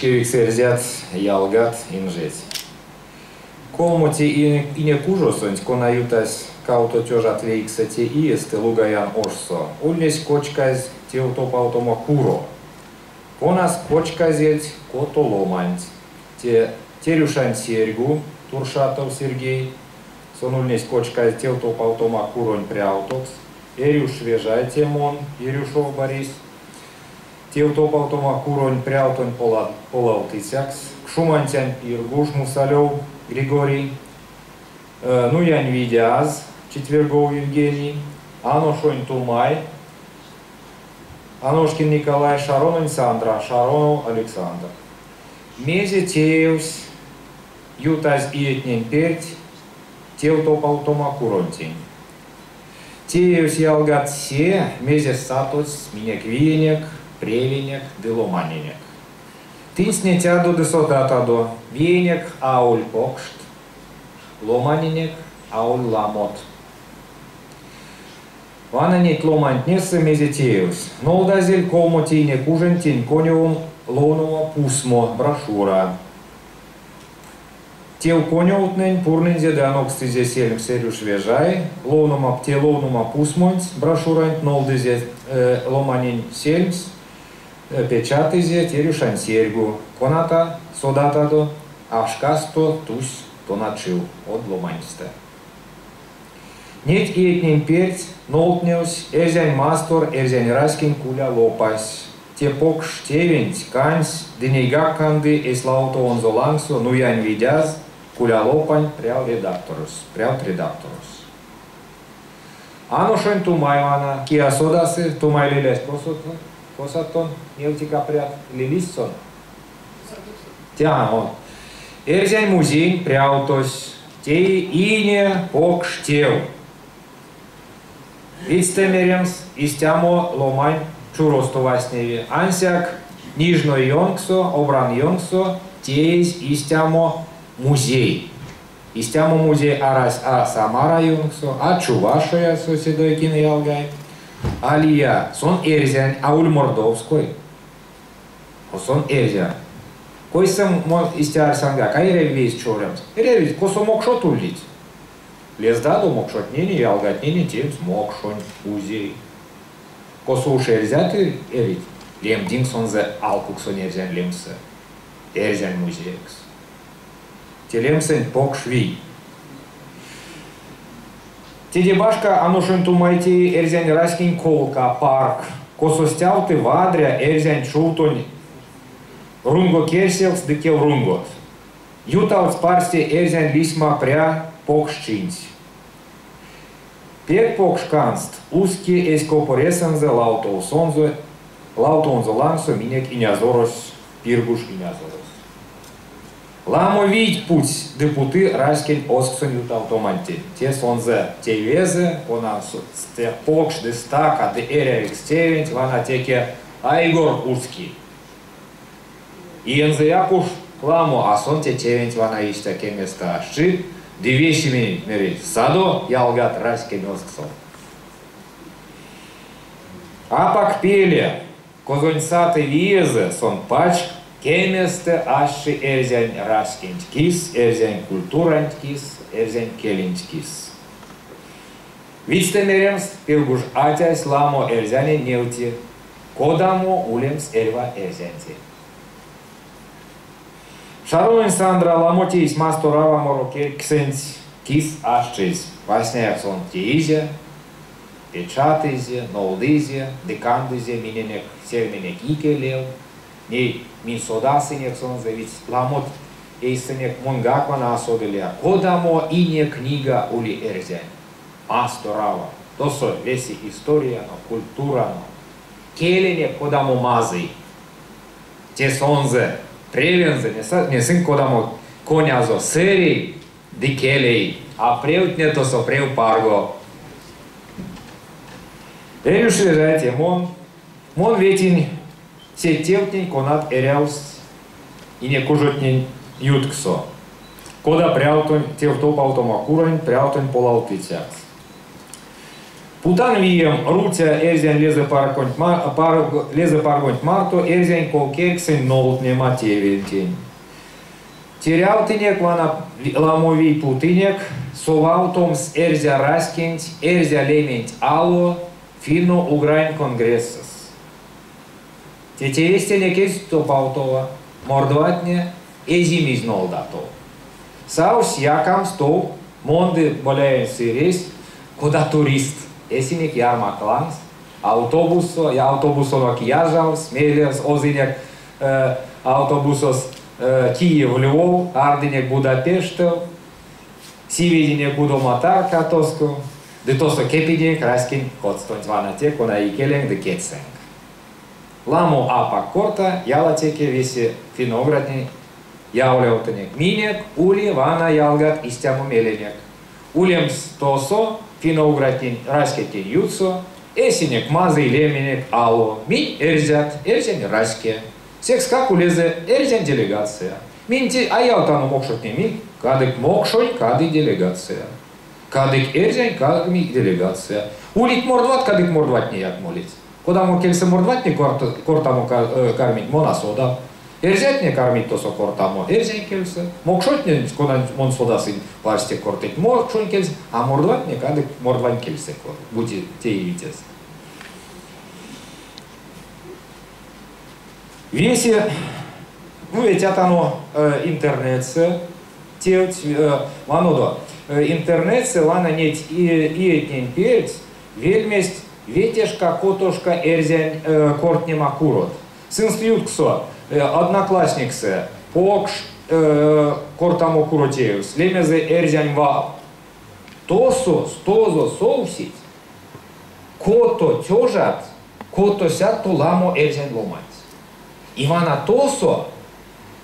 Вечкевикс эрзят, ялгат, инжеть. Колмоте инекужосонть, кона ютась 1990 иестэ Лугаян ошсо, ульнесь кочказь тевтопавтома куро, конас кочказельть кото ломанть. Те Терюшань Серьгу, Туршатов Сергей, сон ульнесь кочказь тевтопавтома куронь прявтокс, Эрюш Вежай те мон, Ерюшов Борис, тевтопавтома куронь прявтонь полавтыцякс, Кшуманцянь Пиргуж, Мусалев Григорий, Нуянь Видяз, Четвергов Евгений, Аношонь Тумай, Аношкин Николай, Шарононь Сандра, Шаронов Александр. Мезе теевсь ютазь иетнень перть тевтопавтома куронтень? Теевсь, ялгат, се, мезе сатотсь минек виенек, превенек ды ломаненек. Тынсь нетядо ды содатадо, виенек аволь покшт, ломаненек аволь ламот. Вана неть ломантнесэ мезе теевсь. Нолдазель колмо инекужонтень конёвонь ловнома пусмо, брошюра. Тев конёвтнень пурнынзе ды анокстызе сельмс Эрюш Вежай, ловнома те ловнома пусмонть, брошюранть нолдызе ломанень сельмс, печатызе Терюшань Серьгу, коната содатадо, а шкасто тусь тоначив од ломаньстэ. Неть иетнень перть нолдтневсь Эрзянь Мастор эрзянь раськень куля лопась. Те покш тевенть кандсь ды нейгак канды эсь лавтовонзо лангсо Нуянь Видяз, кулялопань прявредакторось, прявтредакторось. Аношонь Тумай вана, кие а содасы, Тумай лелясь косо, косат тон, невтика прят, лелись сон? Тя, Эрзянь музеень прявтось, те ине покш тев. Видьстэ меремс, истямо ломань чуросто вастневи. Ансяк Нижной ёнксо, Обран ёнксо теезь истямо музей. Истямо музей арась а Самара ёнксо, а Чувашиясо, Седойкин ялгай, а лия. Сон эрзянь, аволь мордовской. Сон эрзянь. Койсэм мон истя арсянгак, а эряви вейс човорямс. Эряви, косо мокшот улить. Лездадо мокшотненень, ялгатненень теемс мокшонь музей. Косо уш эрзят эрить, лемдинк сонзэ алкуксонь эрзянь лемсэ, эрзянь музеекс. Те лемсэнть покш вий. Теде башка Аношонь Тумай теи эрзянь раськень колка, парк, косо стявты вадря эрзянь чувтонь рунгокерсевкс ды кеврунгот. Ютавтсь парсте эрзянь лисьмапря покшчинть. Пек покш канст уски эсь копоресэнзэ лавтовсонзо, лавтовонзо лангсо минек инязорось, Пиргуж инязорось. Ламо вийть путсь ды путы раськень озксонь ютавтомантень. Те сонзэ тевезэ, кона покш ды стака ды эрявикс тевенть вана теке айгор уски. Иензэяк уш ламо, а сон те тевенть вана истя кеместэ ашти, ды весеменень мерить: садо, ялгат, раськень озксов. Апак пеле, козонь саты виезэ, сон пачк кеместэ ашти эрзянь раськенть кис, эрзянь культуранть кис, эрзянь келенть кис. Видьстэ меремс, Пиргуж атясь ламо эрзянень невти, кодамо улемс эрьва эрзянтень. Шарононь Сандра ламо тейсь Масторава морокерьксэнть кис аштезь. Васняяк сон теизе, печатызе, нолдызе ды кандызе миненек сельменек икелев. Ней минь содасынек сонзэ, ведь ламот эйсэнек монгак вана а содылия, кодамо ине книга ули эрзянь Масторава. Тосо весе историянок, культуранок, келенек кодамо мазый. Те сонзэ превензэ, несынк кодамо конязо сэрей ды келей, а превтне тосо прев парго. Эрюш Вежай, мон, мон ветинь сеть тевтнень, конат эрявсть инекужотнень ютксо, кода прявтонь тевтопавтома куронь прявтонь полавтыцякс. Путан вием Руця эрзянь лезэпаргонть марто эрзянь ковкерьксэнь нолдтнема тевентень. Терявтынек вана ламо вий путынек совавтомс эрзя раськенть, эрзя лементь ало финно-угрань конгрессэс. Те тевесь тенек эзь топавтово, мордватне эзимизь нолда тов. Савсь якамс тов, мон ды Боляень Сыресь, кода турист, эсинек ярмак лангс, автобуссо, автобусонок яжавсь, мейле озынек автобусос Киев, Львов, ардынек Будапештэв, сивединек удома тарка тоско, ды тосо кепединек раськень коцтонть вана те, кона икеленк ды кедьсэнк. Ламо апак корта, ялатеке весе финно-угратне яволявтынек. Минек ули вана ялгат истямо меленек. Улемс тосо финно-угратнень раськетнень ютксо, эсенек мазый леменек ало, минь эрзят, эрзянь раське. Секскак улезэ эрзянь делегация. Минь те а явтано мокшотне, минь кадык мокшонь кады делегация. Кадык эрзянь кадык делегация. Улить мордват, кадык мордватнеяк молить. Кодамо кельсэ мордватне кортамо кармить, мон а содан. Эрзятне кармить тосо кортамо эрзянь кельсэ. Мокшотне, конань мон содасынь, парсте кортыть мокшонь кельсэ, а мордватне кадык мордвань кельсэ бути теевить. Весе, ну, ветятано интернетсэ тевть, ванодо, интернетсэ вана неть иетнень перть вельместь ветешка-котошка эрзянь кортнема курот. Сынст ютксо одноклассниксэ покш кортамо куро теевсь, лемезэ эрзянь вал. Тосо, стозо совсить кото тёжат, кото сядто ламо эрзянь ломанть. И вана тосо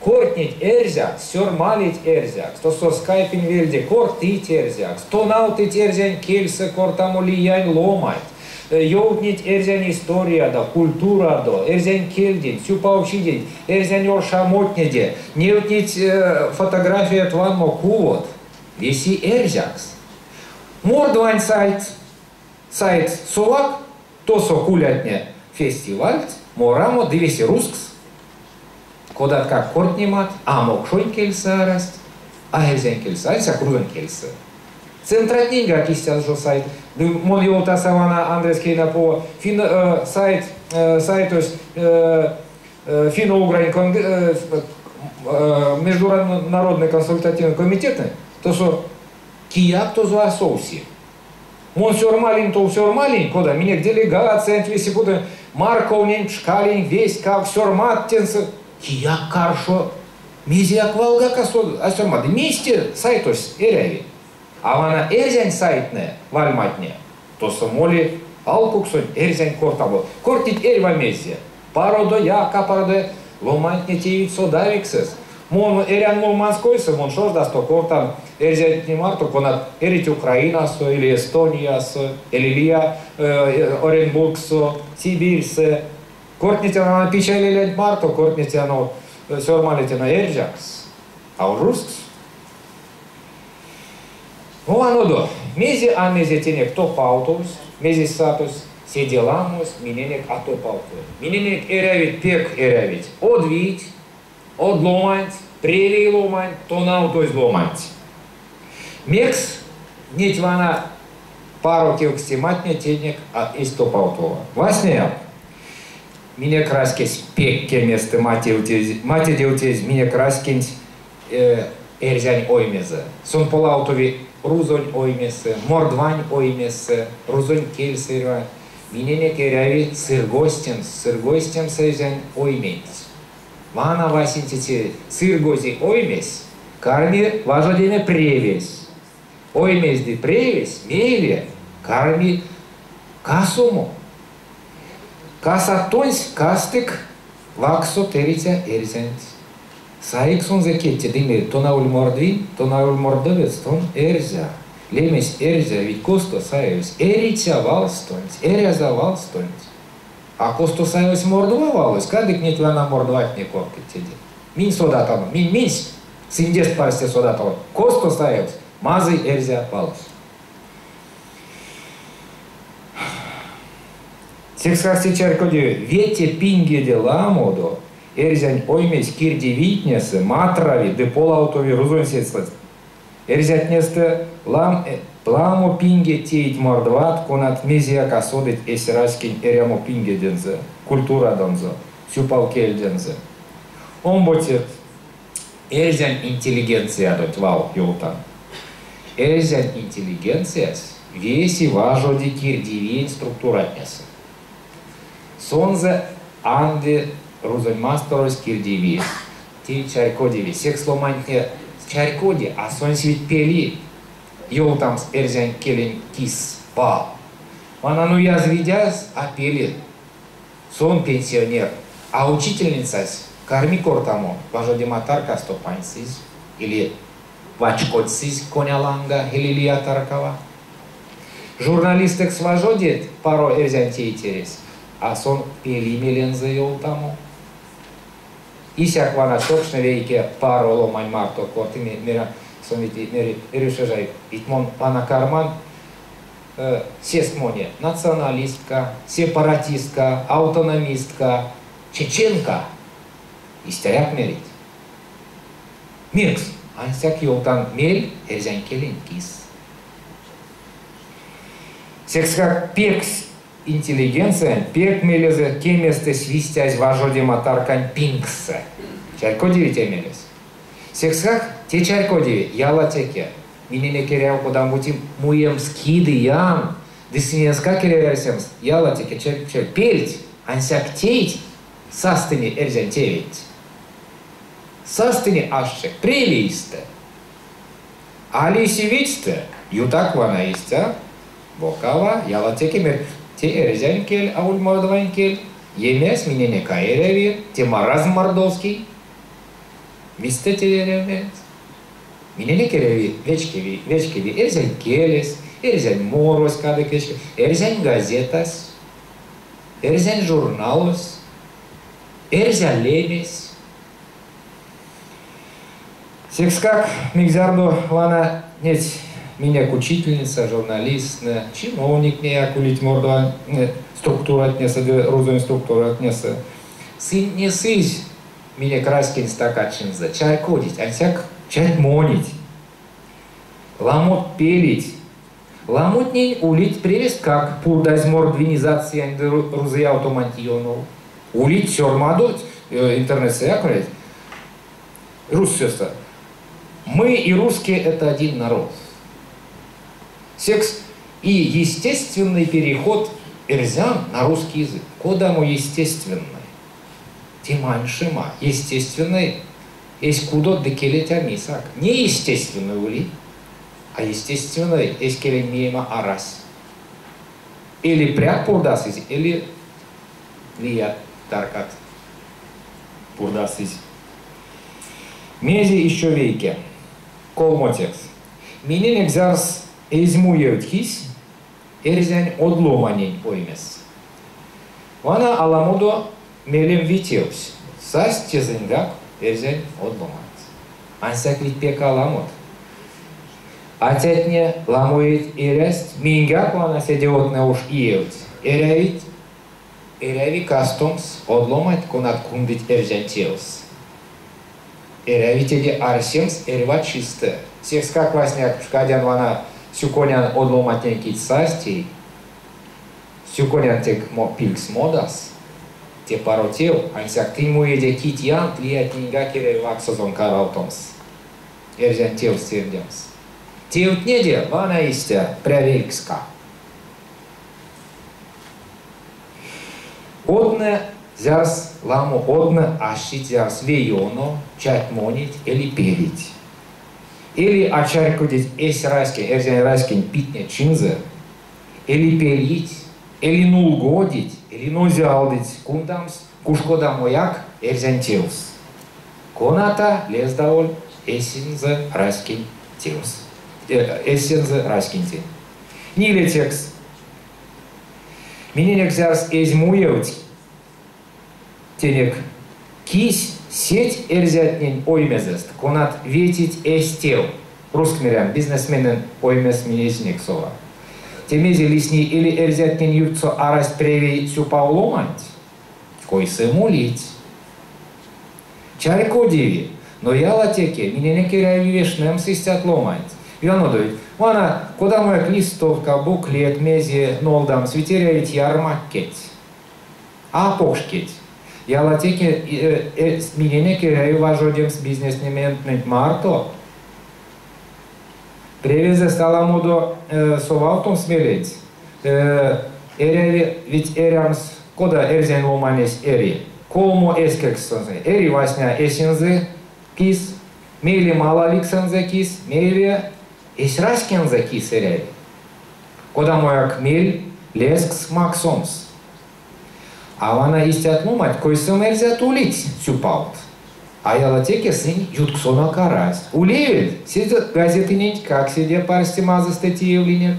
кортнить эрзякс, сёрмалить эрзякс, тосо скайпень вельде кортыть эрзякс, тонавтыть эрзянь кельсэ кортамо лиянь ломанть, ёвтнить эрзянь историядо, культурадо, эрзянь кельденть, сюпавчиденть, эрзянь оршамотнеде, невтнить фотографият ванмо кувот, веси эрзякс. Мордвань сайт, сайт совак, тосо кулятне фестивальть, морамо ды весе рузкс. Кодаткак кортнемат, а мокшонь кельсэ арасть, а эрзянь кельсэ, ансяк рузонь кельсэ. Центратненьгак истя жо сайт. Ды мон ёвтаса вана Андрес Кейнапо фин, сайт, сайтось финно-угрань Международный консультативный комитет, тосо кияк тозо а совси. Мон сёрмалинь, тов сёрмалинь, кода минек делегациянть весе путынь, Марковнень пшкалинь, весть как сёрмадт тензэ. Кияк каршо мезеяк валгак а сёрмады. Мезть сайтось эряви. А вана эрзянь сайтнэ, вальматне, тосо моли алкуксонь эрзянь кортамо. Кортыть эрьва мезде. Пародояк, а пародояк. Ломантне теевить содавиксэкс. Мон эрян Мурманскойсэ, мон шождасто кортан эрзятне марто, конат эрить Украинасо или Эстониясо, или лия Оренбургсо, Сибирьсэ. Кортнетяно Пичай лелянть марто, кортнетяно, сёрмалетяно эрзякс, а рузкс. Ну, ванодо, мезе а мезе тенек топавтовсь, мезесь сатовсь, седе ламось миненек а топавтови. Миненек эрявить, пек эрявить од вийть, од ломанть, превей ломанть, тонавтозь ломанть. Мекс неть вана паро кевкстематне тенек а эзть топавтово. Васняяк, минек раськесь пек кеместэ матедевтезь минек раськенть эрзянь оймезэ. Сон полавтови рузонь оймесэ, мордвань оймесэ, рузонь кельсэ эрьва. Миненек эряви сыргозтемс, сыргозтемс эрзянь ойменть. Вана васенце сыргози оймесь, карми важодеме превесь. Оймесь ды превесь мейле карми касомо. Касат тонсь, кастык вакссот эриця эрзянть. Саик сонзэ кедте ды мери, тон аволь мордвин, тон аволь мордовец, тон эрзя. Лемесь эрзя ведь косто саевсь? Эриця валстонть, эряза валстонть. А косто саевсь мордва валось, кадык неть вана мордватне кортыть теде. Минь содатано, минь минсь сындест парсте содатано, косто саевсь мазый эрзя валось. Секскак се чарькодеви, вете пингеде ламодо эрзянь оймесь кирдивийтнесэ матрави ды полавтови рузонсетьсэ. Эрзятнестэ ламо пинге теить мордват, конат мезеяк а содыть эсь раськень эрямопингедензэ, культурадонзо, сюпав кельдензэ. Омбоце эрзянь интеллигенциядонть вал ёвтан. Эрзянь интеллигенциясь весе важоди кирдивиень структуратнесэ. Сонзэ анды рузонь масторось кирдивиесь. Те чарькодеви. Секс ломантне чарькоди, а сонсь ведь пели ёвтамс эрзянь келень кис вал. Вана Нуяз Видяз а пели. Сон пенсионер, а учительницась карми кортамо важодема таркасто паньсызь или вачкодьсызь коня ланга или лия таркава. Журналистэкс важодит паро эрзянь тейтересь, а сон пели мелензэ ёвтамо. Исяк вана чокшне вейке паро ломань марто корты, мерян, сон ведь мери, Эрюш Эжай, ведь мон вана карман сеск моне националистка, сепаратистка, автономистка, чеченка. Истяяк мерить. Мекс, ансяк ёвтан мель эрзянь келень кис. Секскак пек интеллигенциянть пек мелезэ кеместэ свистязь важодема таркань пингсэ. Чарькодеви те мелесь? Секскак те чарькодеви ялатеке. Миненек эряви кодамо-бути муемс ки ды ян, ды сыненсткак эряви арсемс ялатеке пельть, ансяк тейть састыне эрзянь тевенть. Састыне аштек превейстэ. А лиси видьстэ, ютак вана истя, бокава, ялатеке мерть, те эрзянь кель, аволь мордвань кель, емась миненек а эряви, те маразм мордовский. Видьстэ те эряви. Миненек эряви вечкеви, вечкеви эрзянь келесь, эрзянь морось кадык вечкеви, эрзянь газетась, эрзянь журналось, эрзя лемесь. Секскак мик зярдо вана неть минек учительница, журналисттнэ, чиновниктнеяк улить мордвань структуратнесэ ды рузонь структуратнесэ, сынь несызь минек раськень стакачинзэ, чарькодить, ансяк чатьмонить. Ламот пелить. Ламотнень улить превесткак пурдазь мордвинизациянь ды рузыявтоманть ёнов. Улить сёрмадозь интернетсэяк улить рузсо. Мы и русские – это один народ. Секс и естественный переход эрзян на русский язык. Кодамо естественной? Те маньшема. Естественной эсь кудот ды келеть а мисак. Неестественной ули, а естественной эсь келень миема арась. Или прят пурдасызь, или лия таркат пурдасызь. Мезе еще вейке. Колмотекс. Миненек зярс эзь муевть кись эрзянь од ломанень оймес. Вана аламодо мелем витевсь. Састь тезэньгак эрзянь од ломанть. Ансяк ведь пек аламот. Атятне ламо эрясть, миньгак вана седе одтнэ уш иевть. Эрявить, эряви кастомс од ломанть, конат кундыть эрзянь тевс. Эряви теде арсемс эрьва чистэ. Секскак васня пшкадян вана сюконян од ломантнень, кить састь тей. Сюконян тенк пильгс модас. Те паро тев, ансяк тынь муеде кить янт, лиятненьгак эряви ваксозонк аравтомс. Эрзянь тевс тердемс. Тевтнеде вана истя прявелькска. Однэ зярс ламо однэ аштить зярс ве ёно, чатьмонить эли пелить. Эли а чарькодить эсь раськень, эрзянь раськень питнечинзэ, эли пелить, эли нулгодить, эли нузялдыть кундамс куш кодамояк эрзянь тевс, коната лездаволь эсензэ раськень тевс, эсензэ раськентень. Нилецекс. Миненек зярс эзь муевть тенек кись сеть эрзятнень оймезэст, конат ветить эсь тев. Рузкс мерян, бизнесменэнь оймес минь эзинек сова. Те мезе лисни эли эрзятнень ютксо арасть превей сюпав ломанть? Койсэм улить. Чарькодеви, но ялатеке миненек эряви вешнемс истят ломанть. Ванодо ведь, вана кодамояк листовка, буклет, мезе нолдамс, ведь эрявить ярмаккеть. А покшкеть. Ялатеке миненек эряви важодемс бизнесментнэнь марто. Превезэст аламодо совавтомс мелеть. Эряви ведь эрямс, кода эрзянь ломанесь эри. Колмо эскелькссэнзэ. Эри васня эсензэ кис, мейле малавиксэнзэ кис, мейле эсь раськензэ кис эряви. Кодамояк мель лезкс максомс. А вана истят ломанть, койсэм эрзят улить сюпавт. А ялатеке сынь ютксонок арасть. Улевельть, седе газетынентькак седе парсте мазыйстэ теевлинек.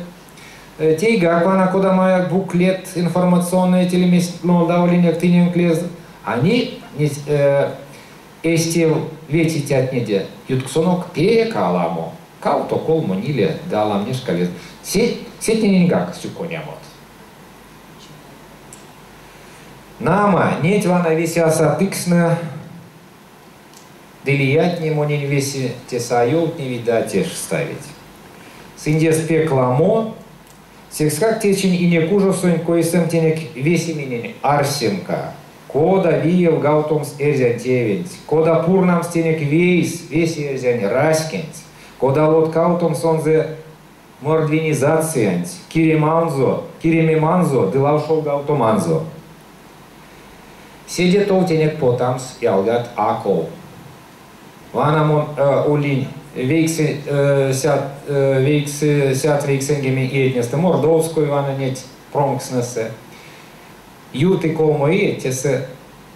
Тейгак вана кодамояк буклет информационной телемесь нолдавлинек тыненк лезд. А ней эсь тев ветицятнеде ютксонок пек аламо. Кавто, колмо, ниле ды аламнешка лезд. Сетнененьгак сюконямот. Нама, неть вана весе асатыкстнэ ды лиятне монень весе тесэ а ёвтневить ды а тешкставить. Сындест пек ламо, секскак течинь инекужосонть койсэм тенек весеменень арсемка, кода виевгавтомс эрзянь тевенть, кода пурнамс тенек вейс весе эрзянь раськенть, кода лоткавтомс сонзэ мордвинизациянть, киреманзо, киремеманзо ды лавшолгавтоманзо. Седе тов тенек потамс ялгат а ков. Вана мон улинь 990 иетнестэ Мордовской вана неть промкстнэсэ. Юты колмо иеть, тесэ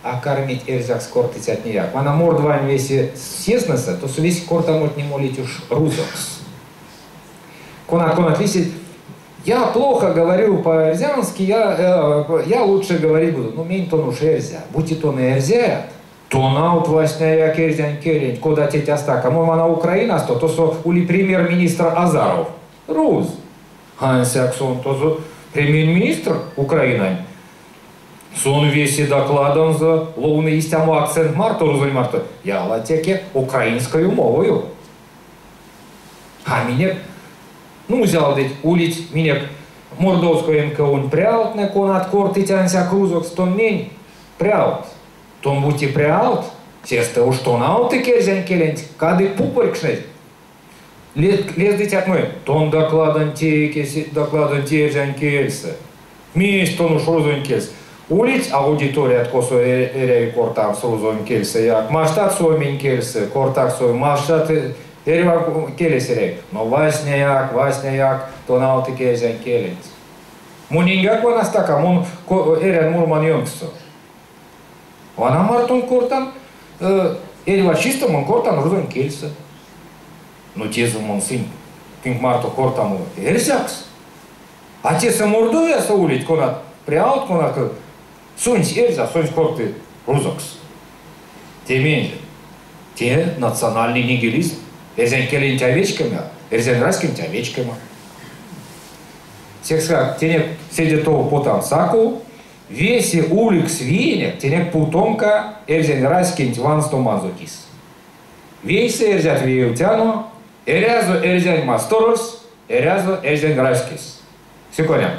а кармить эрзякс кортыцятнеяк. Вана мордвань весе съезднэсэ, тосо весе кортамотне молить уш рузокс. Конат-конат лисить: я плохо говорю по-эрзянски, я лучше говорить буду. Ну, мень тон уж эрзя. Бути тон эрзят, тонавт васняяк эрзянь келенть, кода теть а стака. Мон вана Украинасто, тосо ули премьер-министр Азаров. Руз. Ансяк сон тосо премьер-министр Украинань. Сон весе докладонзо ловны истямо акцент марто, рузонь марто. Ялатеке украинскою мовою. А минек, ну, взял ведь улить минек Мордовской МКУ-нь прявтнэ, конат кортыть ансяк рузокс, тон мень прявт? Тон бути прявт, сестэ уш тонавтык эрзянь келенть, кадык пупорькшнезь. Лездыцят монь, тон докладонть теик докладонть эрзянь кельсэ. Мезть тон уш рузонь кельс? Улить аудиторият, косо эряви кортамс рузонь кельсэяк, маштат суоминь кельсэ, кортак суоми, маштат эрьва келесь эряви. Но васняяк, васняяк тонавтык эрзянь келенть. Моненьгак вана стака, мон эрян Мурман ёнкссо. Вана мартон кортан, эрьва чистэ мон кортан рузонь кельсэ. Но тесэ мон сынь тынк марто кортамо эрзякс. А тесэ Мордовиясо улить конат прявт, конат сонсь эрзя, сонсь корты рузокс. Те мезе? Те национальный нигилизм. Эрзянь келенть а вечкема, эрзянь раськенть а вечкема. Секскак тенек седе тов потамс а ков, весе уликс виенек тенек путомка эрзянь раськенть ванстоманзо кис. Вейсэ эрзят виевтяно, эрязо эрзянь масторось, эрязо эрзянь раськесь. Сюконямо.